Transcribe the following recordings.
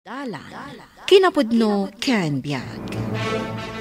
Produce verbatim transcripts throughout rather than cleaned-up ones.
Dalan. Kinapudno ken biag.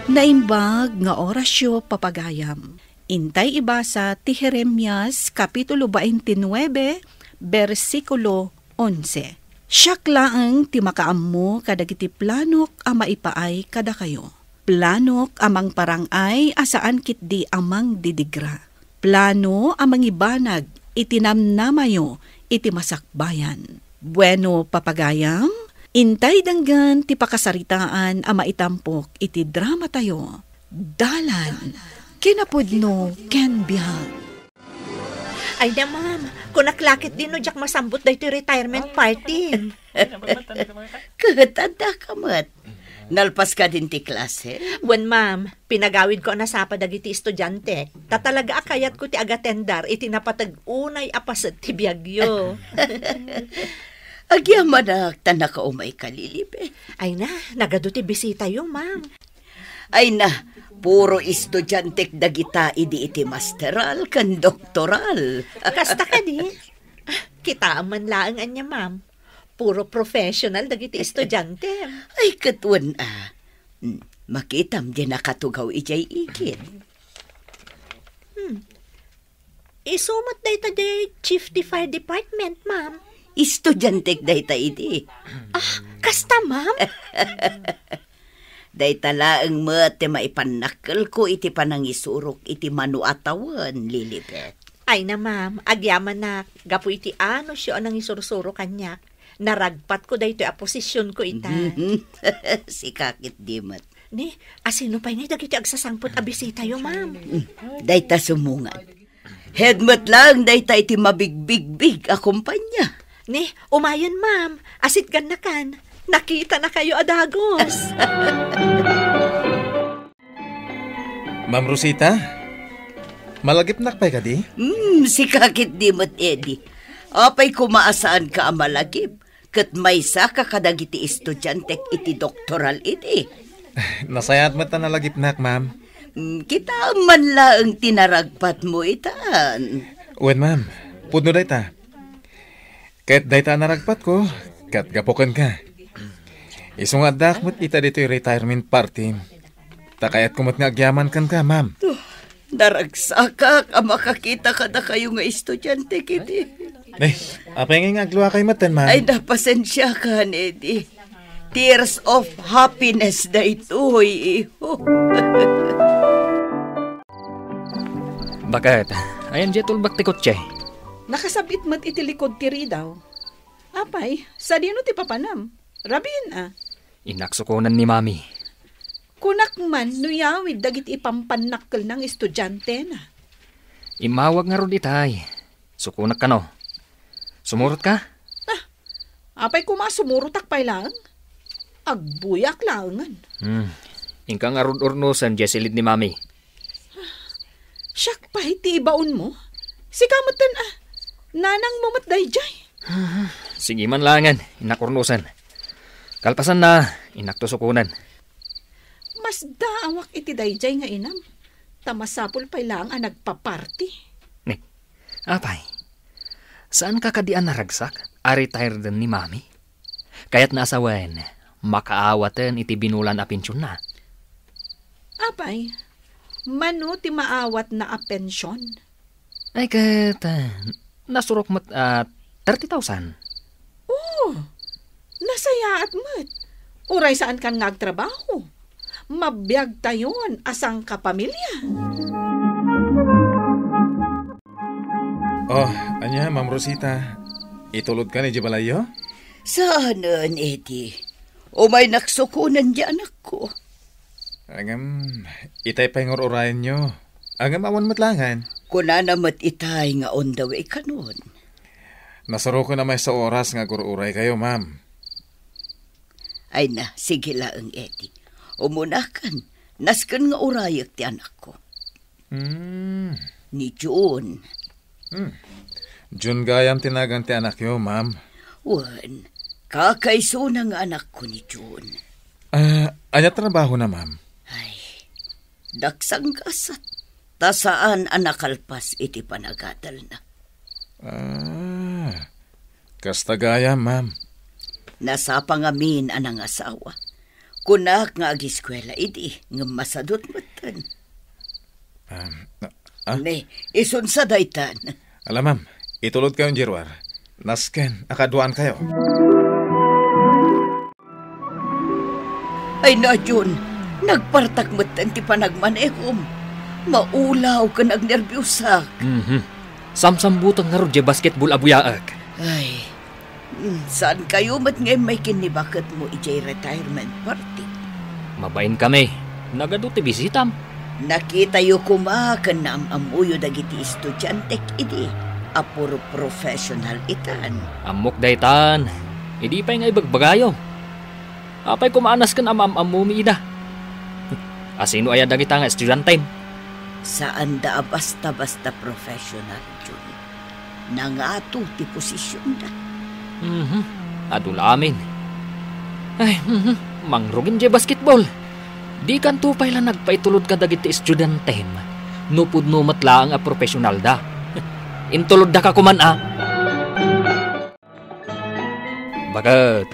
Naimbag nga orasyo, papagayam. Intay ibasa ti Jeremias, kapitulo twenty-nine, bersikulo onse. Siak laeng ti makaammo kadagiti planok a maipaay kadakayo. Planok a mangparang-ay a saan ketdi a mangdidigra. Plano a mangibanag iti namnamayo iti masakbayan. Bueno, papagayam, intay denggen ti pakasaritaan a maitampok iti dramatayo. Dalan, kinapudno ken biag. Ay na, ma'am. Kunak la ketdi no diak masambut daytoy retirement party. Ket adda ka met. Nalpas ka din ti klase? Wen, ma'am. Pinagawid ko a nasapa dagiti estudiante. Ta talaga a kayat ko ti agatendar iti napateg unay a paset ti biagyo. Agyamanak ta nakaumay ka, Lilibet. Ay na, nagadu ti bisitayo, ma'am. Ay na, puro estudiantek dagita idi iti masteral ken doktoral. Kasta kadi? Ah, kitaem man laeng ania, ma'am. Puro professional dagiti estudiante. Ay, ket wen a. Mm, makitam di nakatugaw idiay igid. Hmm. Isu met dayta di chief ti fire department, ma'am. Estudiantek dayta idi. Ah, kasta, ma'am? Dayta laeng met ti maipannakkelko iti panangisurok iti mano a tawen, Lilibet. Ay na, ma'am, agyamanak, gapu iti anusyo a nangisursurok kaniak, naragpatko daytoy a posisionko ita. Sika ketdi met. Ni, asino pay ngay dagiti agsasangpet a bisitayo, ma'am? Mm, dayta sumungad. Head met laeng dayta iti mabigbigbig a kompanya. Ni, umayen, ma'am. Asitgannakan. Nakitanakayo a dagus. Ma'am Rosita, malagipnak pay kadi? Hmm, sika ketdi met, Eddie. Apay koma a saanka a malagip? Ket maysaka kadagiti estudiantek iti doktoral idi. Nasayaat met ta nalagipnak, ma'am. Mm, kitaem man laeng ti naragpatmo itan. Wen, ma'am. Pudno dayta. Ket dayta a naragpatko, ket gapu kenka. Isu nga addaak met ita ditoy retirement party. Ta kayatko met nga agyaman kenka, ma'am. Naragsakak a makakita kadakayo nga estudiante ketdi. Eh, apay ngay nga agluakay metten, ma'am? Ay, napasensiakan, Eddie. Tears of happiness daytoy, iho. Baket, ayan diay tulbak ti kotse? Nakasab-it met iti likod ti ridaw. Apay, sadino ti papanam? Rabiin a. Innak sukonen ni Mami. Kunak man no yawid dagiti ipampannakkelna nga estudiantena. Immawag ngarud itay. Sukonak kano. Sumurot ka? Ah, apay koma a sumurotak pay laeng? Agbuyak laengen. Hmm. Inka ngarud urnosen diay silid ni Mami. Siak pay ti ibaonmo? Sika metten a. Nanangmo met daydiay. Sige man laengen, innak urnosen. Kalpasanna, innakto sukonen. Masdaawak iti daydiay nga inam. Ta masapul pay laeng a nagpaparti. Ni, apay, saanka kadi a naragsak a retired ni Mami? Kayatna a sawen, makaawaten iti binulan a pensionna. Apay, mano ti maawatna a pension? Ay ket, ah, nasurok met a thirty thousand. Oh, nasayaat met. Uray saankan nga agtrabaho. Mabiagtayon a sangkapamilya. Oh, ania, Ma'am Rosita? Itulodkan idiay balayyo? Saanen, Eddie. Umaynak sukonen diay anakko. Ngem, itay pay nga ur-urayenyo. Ngem, awan met laengen. Kunana met itay nga on the way kanon. Nasuroken a maysa oras nga agur-uraykayo, ma'am. Ay na, sige laeng, Eddie. Umunakan, nasken nga urayek ti anakko. Hmm. Ni June. Hmm. June gayam ti nagan ti anakyo, ma'am. Wen, kakaisuna nga anakko ni June. Ah, ania trabahona, ma'am? Ay, daksanggasat. Ta saan a nakalpas iti panagadalna. Ah, kasta gayam, ma'am. Nasapa ngamin a nangasawa. Kunak nga agiskuela idi, ngem masadut metten. Um, ah? Ne, isunsa daytan. Ala, ma'am, itulod kayo, Jerwar. Nasken, akaduaan kayo. Ay, na, Jun, nagpartak metten ti panagmanehom. Maulaw ken agnerbiosak. Mhm. Samsambutek ngarud diay basketball a buyaek. Ay, mm, saan kayo met nga immay ken ni baketmo idiay retirement party? Mabain kami. Nagadu ti bisitam. Nakitayo koma ken naam-ammoyo dagiti estudiantek idi a puro professional itan. Ammok daytan. Idi pay nga ibagbagayo. Apay koma a nasken a maam-ammomi ida? A sino aya dagita nga estudiantem? Saanda a basta-basta professional, Jun. Nangato ti posisionda. Mhm. Adu la amin. Ay, mhm. Mangrugin diay basketball. Dikanto pay la nagpaitulod kadagiti estudiantem. No pudno met laeng a professionalda. Intulodda ka koman, a. Baket?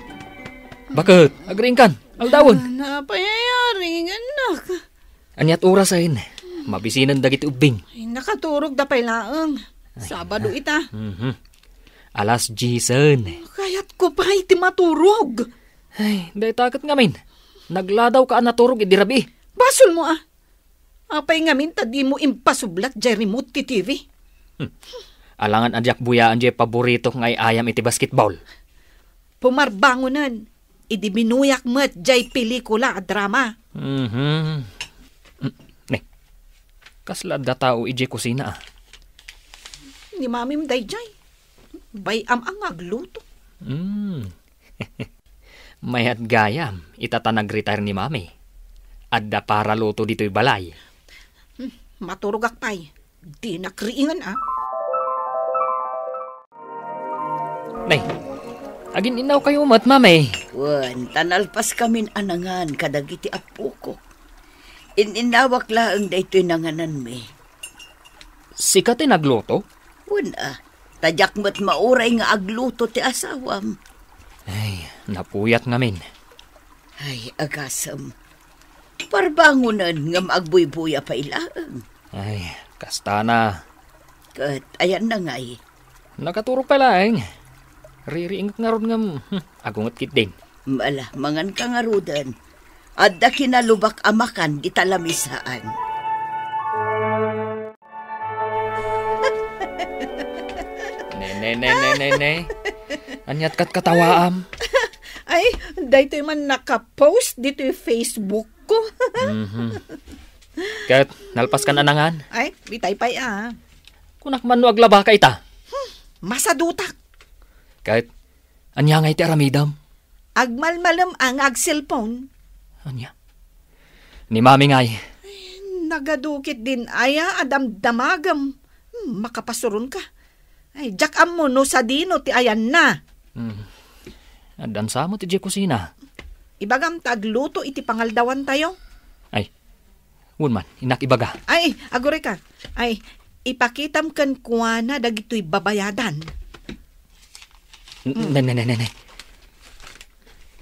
Baket? Agriingkan? Aldawen? Ah, napay aya, ringannak. Aniat orasen? Mabisinen dagiti ubbing. Ay, nakaturogda pay laeng. Ay, Sabado ah. ita. Mhm. Alas diesen. Kayatko pay ti maturog. Ay, dayta ket ngamin. Nagladawka a naturog idi rabii. Basolmo, a. Apay ngamin ta dimo impasublat diay remote ti T V? Hmm. Alangan a diak buyaan diay paboritok nga ay-ayam iti basketball. Pumarbangonen, idi binuyak met diay pelikula a drama. Mhm. Mm, ne. Kasla adda tao idiay kusina, a? Ni mamim daydiay. Bay-am a nga agluto. Mm. Mayat gayam, ita ta nag-retire ni Mami. Adda para luto ditoy balay. Hmm, maturogak pay. Dinak riingen, a. Nay, agin-innaw kayo met, Mami. Wen, ta nalpas kamin a nangan kadagiti appoko. In-innawak laeng daytoy nangananmi. Sika ti nagluto? Wen, a. Ta diak met mauray nga agluto ti asawam. Ay, napuyat ngamin. Ay, agasem. Parbangonen ngem agbuybuya pay laeng. Ay, kastana. Ket ayanna ngay? Nakaturog pay laeng. Ririingek ngarud ngem, hmm, agunget ketdin. Ala, manganka ngaruden. Adda kinalubak a makan dita lamisaan. Ne, ne, ne, ne, ne, ne. Aniat kat katawaam? Ay, daytoy man nakapost ditoy Facebook ko. Mhm. Ket, nalpaskan a nangan? Ay, itay pay, a. Kunak man no aglabaka ita. Hmm, masadutak. Ket, ania ngay ti aramidem? Agmalmalem a nga agselpon. Ania? Ni Mami ngay? Ay, nagadu ketdin aya a damdamagem. Hmm, makapasuronka. Ay, diak ammo no sadino ti ayanna. Hmm. Addan sa met idiay kusina. Ibagam ta agluto iti pangaldawantayo. Ay, wen man, innak ibaga. Ay, agurayka. Ay, ipakitam kenkuana dagitoy babayadan. N-, ne, ne, ne, ne, ne.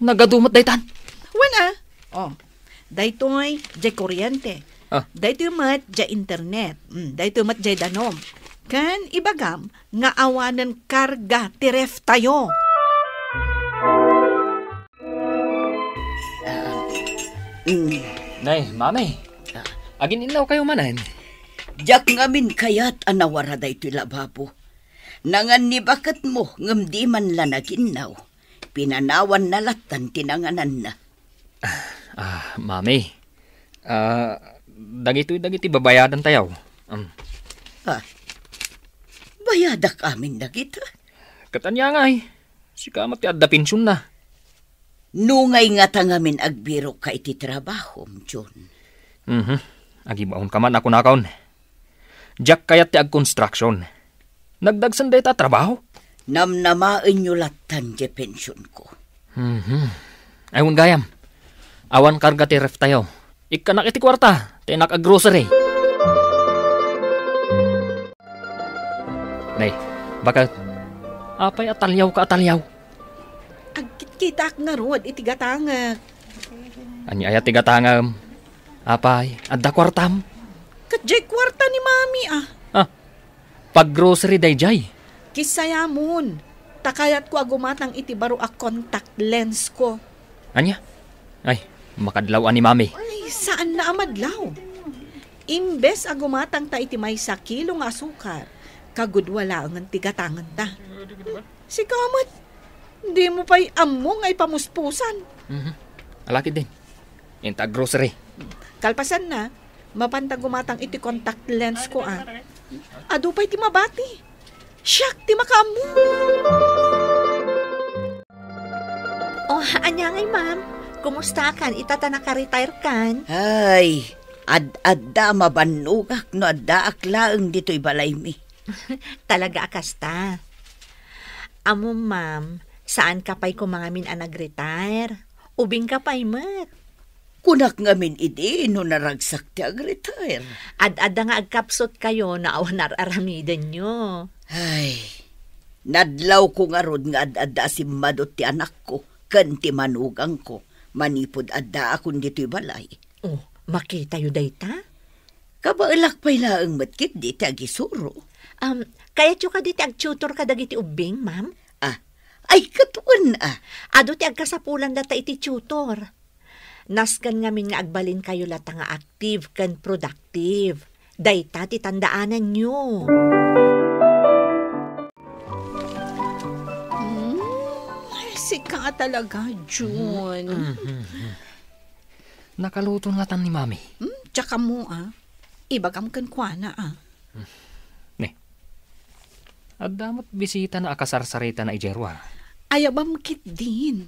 Nagadu met daytan. Wen, a. Oh, daytoy, diay kuryente. Ah. Daytoy met, diay internet. Mm, daytoy met, diay danum. Ken ibagam nga awanen karga ti reftayo. Ah, mm. Nay, Mami. Ah. Agin-innaw kayo manen? Diak ngamin kayat a nawara daytoy lababo. Nangan ni baketmo, ngem di man la naginnaw. Pinanawanna lattan ti nangananna. Ah, ah, Mami. Ah, dagitoy dagiti babayadantayo. Um. Ah, bayadak amin dagita? Ket ania ngay? Sika met ti adda pensionna. No ngay ngata ngamin agbirokka iti trabahom, Jun? Mhm. Agibaonka man a kunakon. Diak kayat ti agkonstruksion. Nagdagsen dayta a trabaho? Namnamaenyo lattan diay pensionko. Mhm. Ay, wen gayam. Awan karga ti reftayo. Ikkanak iti kuarta, ta innak aggrocery. Nay, baket, apay a taliawka a taliaw? Agkitkitaak ngarud iti gatangek. Ania aya ti gatangem? Apay, adda kuartam? Ket diay kuarta ni Mami, ah. Ah, paggrocery daydiay? Kisayamon, ta kayatko a gumatang iti baro a contact lens ko. Ania? Ay, makadlaw a ni Mami. Ay, saan na a madlaw. Imbes a gumatang ta iti maysa kilo nga asukar, kagudua laengen ti gatangen ta. Sika met, dimo pay ammo nga ipamuspusan. Mhm. Alakid din. Inta grocery. Kalpasan na, mapanta gumatang iti contact lens ko, ah. Adu pay ti mabati. Siak ti makaammo. Oh, ania ngay, ma'am? Kumusta kan ita ta nakaretire kan? Ay, ad-adda mabannogak no addaak laeng ditoy balaymi. Talaga a kasta. Amo, ma'am, saan ka pay koma ngamin a nag-retire? Ubing ka pay met. Kunak ngamin idi no naragsak ti ag-retire. Ad-adda nga agkapsut kayo no awan ar-aramidenyo. Ay, nadlawko ngarud nga ad-adda a simmadut ti anakko ken ti manugangko manipud addaakon ditoy balay. Oh, makitayo dayta? Kabaelak pay laeng met ketdi ti agisuro. Um, kayatyo kadi ti agtutor kadagiti ubbing, ma'am? Ah, ay, ket wen, ah. Adu ti agkasapulan data iti tutor. Nasken ngamin nga agbalinkayo latta nga active ken productive. Dayta ti tandaananyo. Hmm, sika talaga, Jun. Mhm. Nakaluto ngatan ni Mami. Hmm, tsaka mo, ah. Ibagam kenkuana, ah. Ne. Adda met bisitana a kasarsaritana idiay ruar. Ayabam ketdin.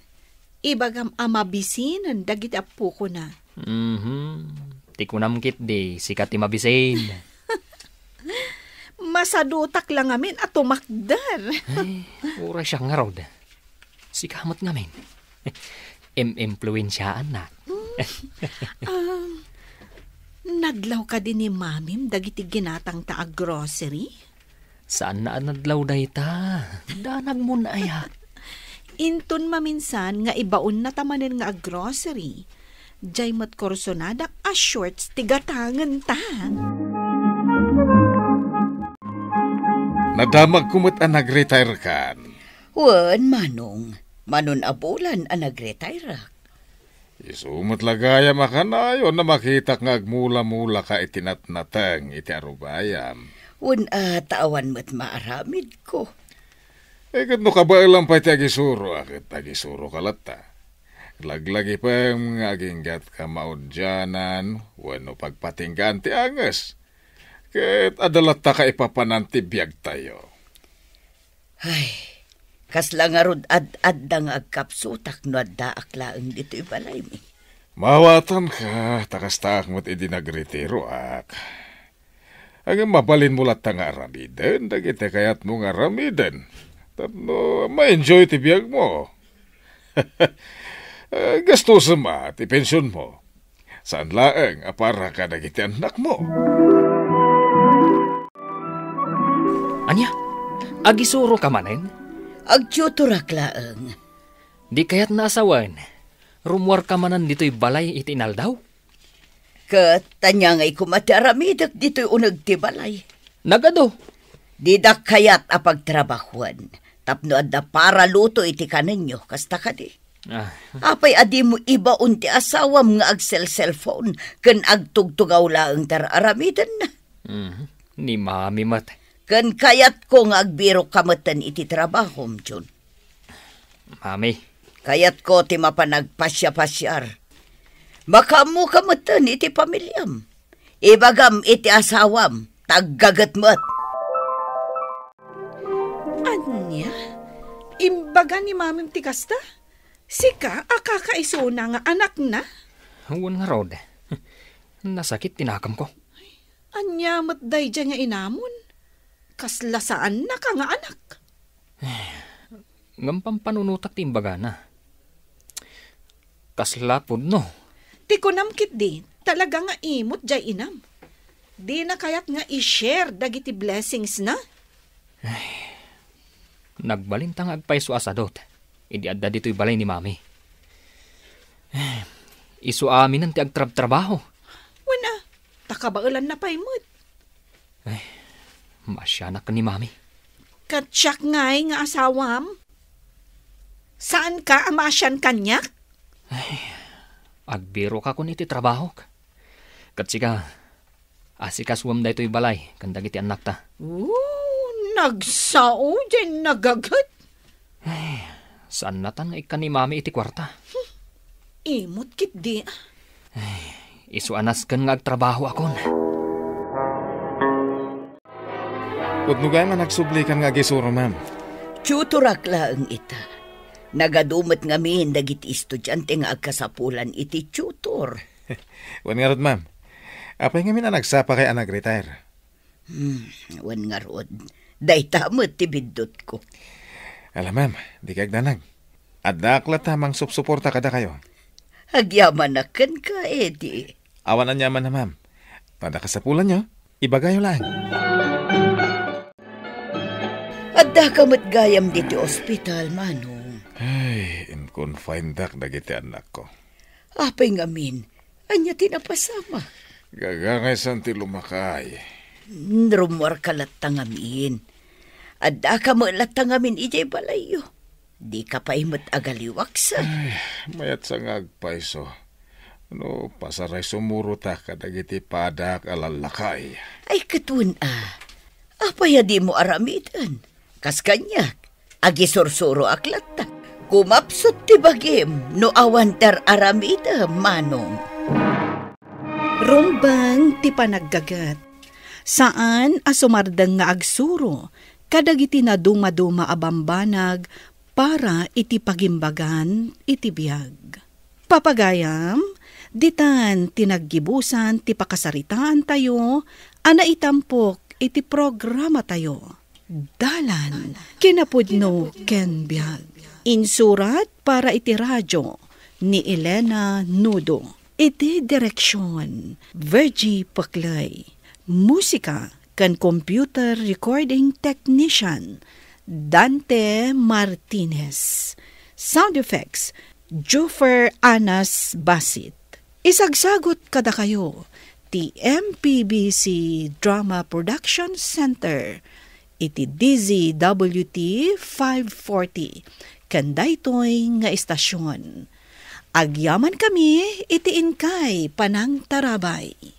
Ibagam a mabisinen dagiti appokona. Mhm. Ti kunam ketdi, sika ti mabisin. Masadutak la ngamin a tumakder. Ay, uray siak ngarud. Sika met ngamin. Im-impluensiaannak. Mm. Um, nadlaw kadi ni Mamim dagiti ginatangta a grocery? Saanna a nadlaw dayta. Danagmon aya. Inton maminsan nga ibaonnata manen nga ag-grocery, diay met kursonadak a shorts ti gatangenta. Nadamagko met a nag-retire kan. Wen, Manong, manon a bulan a nag-retire-ak. Isu met la gayam a kanayon a makitak nga agmula-mulaka iti natnateng iti arubayam. Wen a ta awan met maaramidko. Eh, ket no kabaelam pay ti agisuroak, ket agisuroka latta. Laglagipem nga aginggatka maudianan wenno pagpatinggaan ti anges. Ket adda lattaka ipapanan ti biagtayo. Ay, kasla ngarud ad-adda nga agkapsutak no addaak laeng ditoy balaymi. Maawatanka, ta kastaak met idi nagretiroak. Ngem mabalinmo latta nga aramiden dagiti kayatmo nga aramiden tapno ma-enjoy ti biagmo. Eh, gastosem a ti pensionmo. Saan laeng a para kadagiti annakmo. Ania? Agisuroka manen? Agtutorak laeng. Di kayatna a sawen, rummuarka manen ditoy balay iti inaldaw? Ket ania ngay koma ti aramidek ditoy uneg ti balay? Nagadu. Didak kayat a pagtrabahoen tapno adda para luto iti kanenyo, kasta kadi? Ah. Apay a dimo ibaon ti asawam nga agselselphone ken agtugtugaw laeng ti ar-aramidenna? Mhm. Ni Mami met. Ken kayatko nga agbirokka metten iti trabahom, Jun. Mami. Kayatko ti mapan agpasiapasiar. Makaammoka metten iti pamiliam. Ibagam iti asawam, taggaget met. Ania? Imbaga ni Mamim ti kasta? Sika a kakaisuna nga anakna? Wen ngarud. Nasakit ti nakemko. Ania met daydiay nga inamon? Kasla saannaka nga anak. Ngem pampanunotak ti imbagana. Kasla pudno. Ti kunam ketdi, talaga nga imot diay inam. Dina kayat nga i-share dagiti blessingsna? Nagbalinta nga agpayso a sadut. idi adda ditoy balay ni Mami. Eh, isu aminen ti agtrabtrabaho. Wen a, ta kabaelanna pay met. Ay, maasianak ken ni Mami. Ket siak ngay nga asawam? Saanka a maasian kaniak? Ay, agbiroka kon iti trabahok. Ket sika, asikasuem daytoy balay ken dagiti annakta. Oh, nagsao diay nagaget. Ay, saannatan nga ikkan ni Mami iti kuarta. Imot ketdi. Isu a nasken nga agtrabahoakon. Pudno gayam a nagsublikan nga agisuro, ma'am. Tutorak laeng ita. Nagadu met ngamin dagiti estudiante nga agkasapulan iti tutor. Wen ngarud, ma'am. Apay ngamin a nagsapakay a nag-retire? Hmm, wen ngarud. Dayta met ti biddutko. Ala, ma'am, dikay agdanag. Addaak latta a mangsupsuporta kadakayo. Agyamanak kenka, Eddie. Awan aniamanna, ma'am. No adda kasapulanyo, ibagayo laeng. Addaka met gayam ditoy ospital, Manong. Ay, in-confinedak dagiti annakko. Apay ngamin, ania ti napasamak? Gagangaysan ti lumakay. Rummuarka latta ngamin. Addaka met latta ngamin idiay balayyo. Dika pay met agaliwaksen. Ay, mayat sa nga agpayso. No, pasaray sumurota kadagiti padak a lallakay. Ay, ket wen a. Apay a dimo aramiden? Kas kaniak, agisursuroak latta. Kumapsut ti bagim no awan ti ar-aramidem, Manong. Rumbeng ti panaggaget. Saan a sumardeng nga agsuro kadagiti nadumaduma a bambanag para iti pagimbagan iti biag. Papagayam, ditan ti naggibusan ti pakasaritaantayo a naitampok iti programatayo. Dalan, kinapudno ken biag. Insurat para iti radio ni Elena Nudo. Iti direksyon, Virgie Paclay. Musika ken computer recording technician, Dante Martinez. Sound effects, Juffer Anas Basit. Isagsagut kadakayo ti M P B C Drama Production Center iti D Z W T five forty ken daytoy nga istasyon. Agyamankami iti inkay panangtarabay.